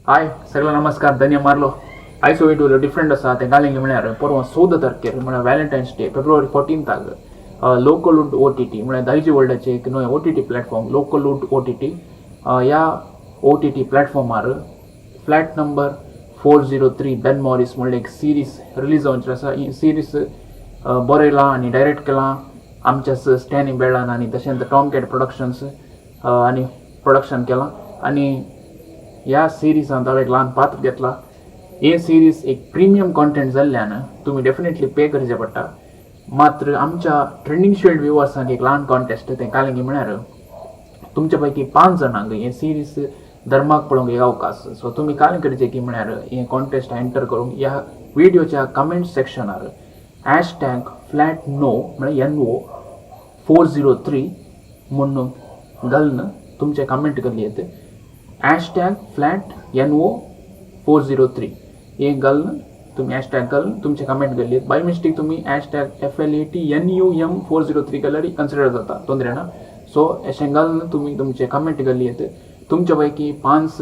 हाय सगळ्यांक नमस्कार, धन्य मारलो. आयचो व्हिडिओ डिफरंट आसा. तें घालिंग म्हळ्यार परवां 14 तारखेर म्हळ्यार व्हॅलेंटायन्स डे, फेब्रुवारी 14ताक लोकलवूड ओटीटी म्हळ्यार दायजी वर्ल्डाचे एक नवें ओटीटी प्लॅटफॉर्म लोकलवूड ओटीटी, ह्या ओटीटी प्लॅटफॉर्मार फ्लॅट नंबर 403 बेन मॉरिस म्हणल्यार एक सिरीज रिलीज जावची आसा. ही सिरीज बरयलां आनी डायरेक्ट केलां आमच्याच स्टॅनी बेळान आनी तशेंच टॉम कॅट प्रोडक्शन्स आनी प्रोडक्शन केलां आनी ह्या सिरिजांत हांवें एक ल्हान पात्र घेतला. हे सिरीज एक प्रिमियम कॉन्टेंट जाल्ल्यान तुमी डेफिनेटली पे करचें पडटा. मात्र आमच्या ट्रेंडींग शिल्ड व्युवर्सांक एक ल्हान कॉन्टेस्ट. तें कालिंगी म्हळ्यार तुमच्या पैकी पांच जाणांक हे सिरीज धर्माक पळोवंक एक अवकाश. सो तुमी कांय करचें की म्हळ्यार हे कॉन्टेस्ट एंटर करूंक ह्या व्हिडियोच्या कमेंट सेक्शनार हॅशटॅग फ्लॅट नो म्हळ्यार एनओ 403 म्हूण घालून तुमचे कमेंट घालयेत. हॅशटॅग फ्लॅट एनओ 403 हे घालून तुमी हॅशटॅग घालून तुमचे कमेंट घालयेत. बाय मिस्टेक तुमी हॅशटॅग FLATNUM 403 घाल्यार कन्सिडर जाता, तोंदरे ना. सो अशें घालून तुमी तुमचे कमेंट घालयेत. तुमच्या पैकी पांच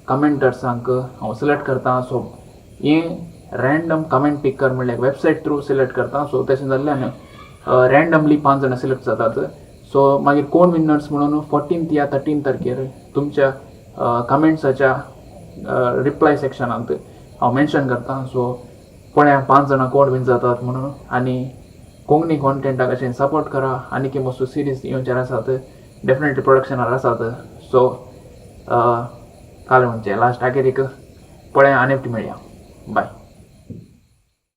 कमेंटर्सांक हांव सिलेक्ट करता. सो हे रँडम कमेंट पिकर म्हणल्यार वेबसायट थ्रू सिलेक्ट करता. सो तशें जाल्ल्यान रँडमली पांच जाणां सिलेक्ट जातात. सो मागीर कोण विनर्स म्हणून 14 या 13 तारखेर तुमच्या कमेंट्साच्या रिप्लाय सेक्शनांत हांव मेन्शन करता. सो पळया पांच जाणां कोण विन जातात म्हणून आनी कोंकणी कॉन्टेंटाक अशें सपोर्ट करा. आनी की मस्त सिरीज येवचेर आसात, डेफिनेटली प्रोडक्शनार आसात. सो काल म्हणचे लास्ट आखेरीक पळया आनी मेळया. बाय.